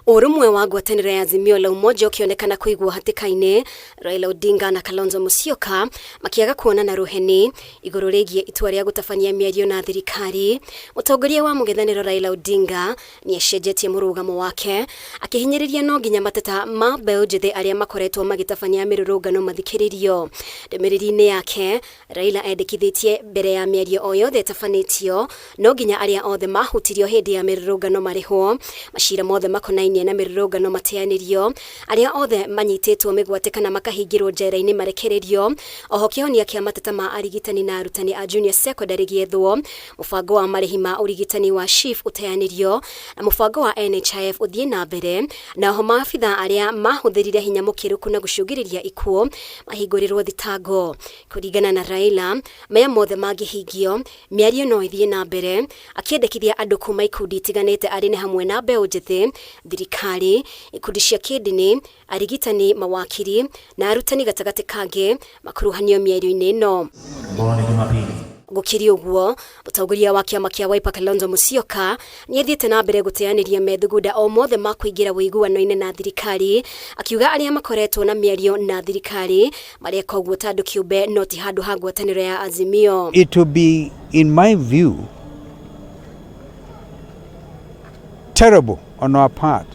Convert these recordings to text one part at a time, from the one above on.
Ũrũmwe wa ngwatanĩro ya Azimio la Umoja ũkĩonekana kũigwo hatĩka-inĩ, Raila Odinga na Kalonzo Musyoka makĩaga kuonana rũheni igũrũ rĩgiĩ itua rĩa gũtabania mĩario na thirikari. Mũtongoria wa mũng'ethanĩro Raila Odinga nĩ acenjetie mũrũgamo wake akĩhinyĩrĩria no nginya mateta ma mbeũ njĩthĩ arĩa makoretwo magĩtabania mĩrũrũngano mathikĩrĩrio. Ndũmĩrĩri-inĩ yake, Raila endekithĩtie mbere ya mĩario o yothe ĩtabanĩtio, no nginya arĩa othe mahutirio hĩndĩ ya mĩrũrũngano marĩhwo, macira mothe makonainie na mĩrũrũngano mateanĩrio, arĩa othe manyitĩtwo mĩgwate kana makahingĩrwo njera-inĩ marekererio, oho kĩhonia kĩa mateta ma arigitani na arutani a junior secondary gĩethwo, mũbango wa marĩhi ma ũrigitani wa SHIF ũteanĩrio, na mũbango wa NHIF ũthiĩ na mbere, na oho maabitha arĩa mahũthĩrire hinya mũkĩrũku na gũcũngĩrĩria ikuũ mahingũrĩrwo thitango. Kũringana na Raila, maya mothe mangĩhingio, mĩario no ĩthiĩ na mbere, akĩendekithia andũ kuma ikundi itiganĩte arĩ nĩ hamwe na mbeũ njĩthĩ, thirikari, ikundi cia kĩndini, arigitani, mawakiri, na arutani gatagatĩ kangĩ makuruhanio mĩario-inĩ ĩno. Mbona Jumapili. Gũkĩrĩ ũguo, mũtongoria wa kĩama kĩa Wiper Kalonzo Musyoka nĩ athiĩte na mbere gũteanĩria methugunda o mothe ma kũingĩra ũiguano-inĩ na thirikari, akiuga arĩa makoretwo na mĩario na thirikari mareka ũguo ta andũ kĩũmbe no ti handũ ha ngwatanĩro ya Azimio. It will be, in my view, terrible on our part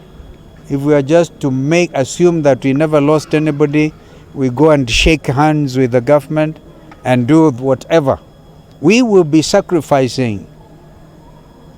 if we are just to make assume that we never lost anybody, we go and shake hands with the government and do whatever. We will be sacrificing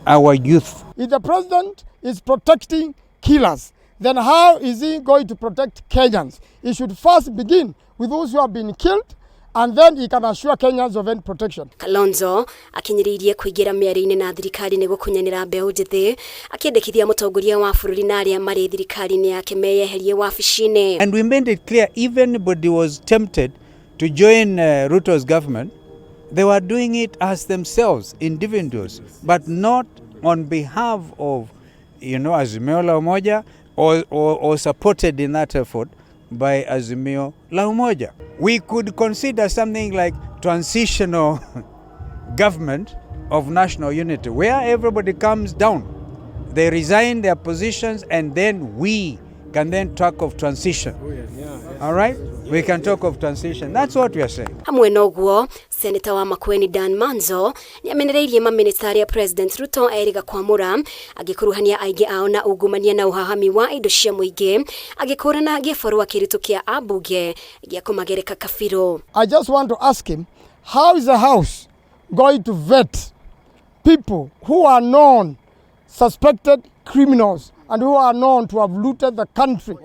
our youth. If the president is protecting killers, then how is he going to protect Kenyans? He should first begin with those who have been killed and then he can assure Kenyans of any protection. Kalonzo akinyĩrĩirie kũingĩra mĩario-inĩ na thirikari nĩ gũkunyanĩra mbeũ njĩthĩ, akĩendekithia mũtongoria wa bũrũri na arĩa marĩ thirikari-inĩ yake meyeherie wabici-inĩ. And we made it clear if anybody was tempted to join Ruto's government, they were doing it as themselves, individuals, but not on behalf of Azimio la Umoja or supported in that effort by Azimio la Umoja. We could consider something like transitional government of national unity, where everybody comes down, they resign their positions, and then we can then talk of transition. All right? We can talk of transition. That's what we are saying. Hamwe na ũguo, Seneta wa Makueni Dan Manzo nĩ amenereirie mamĩnĩsta arĩa President Ruto erĩga kwamũra, agĩkuruhania aingĩ ao na ungumania na ũhahami wa indo cia mũingĩ, agĩkũrana gĩbarũa kĩritũ kĩa ambunge gĩa kũmagereka kabirũ. I just want to ask him, how is the House going to vet people who are known suspected criminals and who are known to have looted the country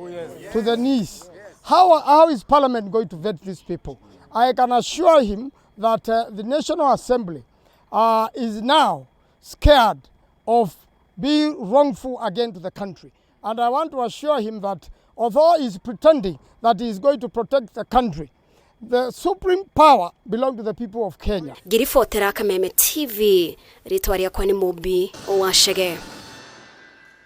to the knees? How is Parliament going to vet these people? I can assure him that the National Assembly is now scared of being wrongful again to the country. And I want to assure him that although he's pretending that he is going to protect the country, the supreme power belongs to the people of Kenya. Ngĩribotera Kameme TV, rĩtwa rĩakwa nĩ Mũmbi wa Chege.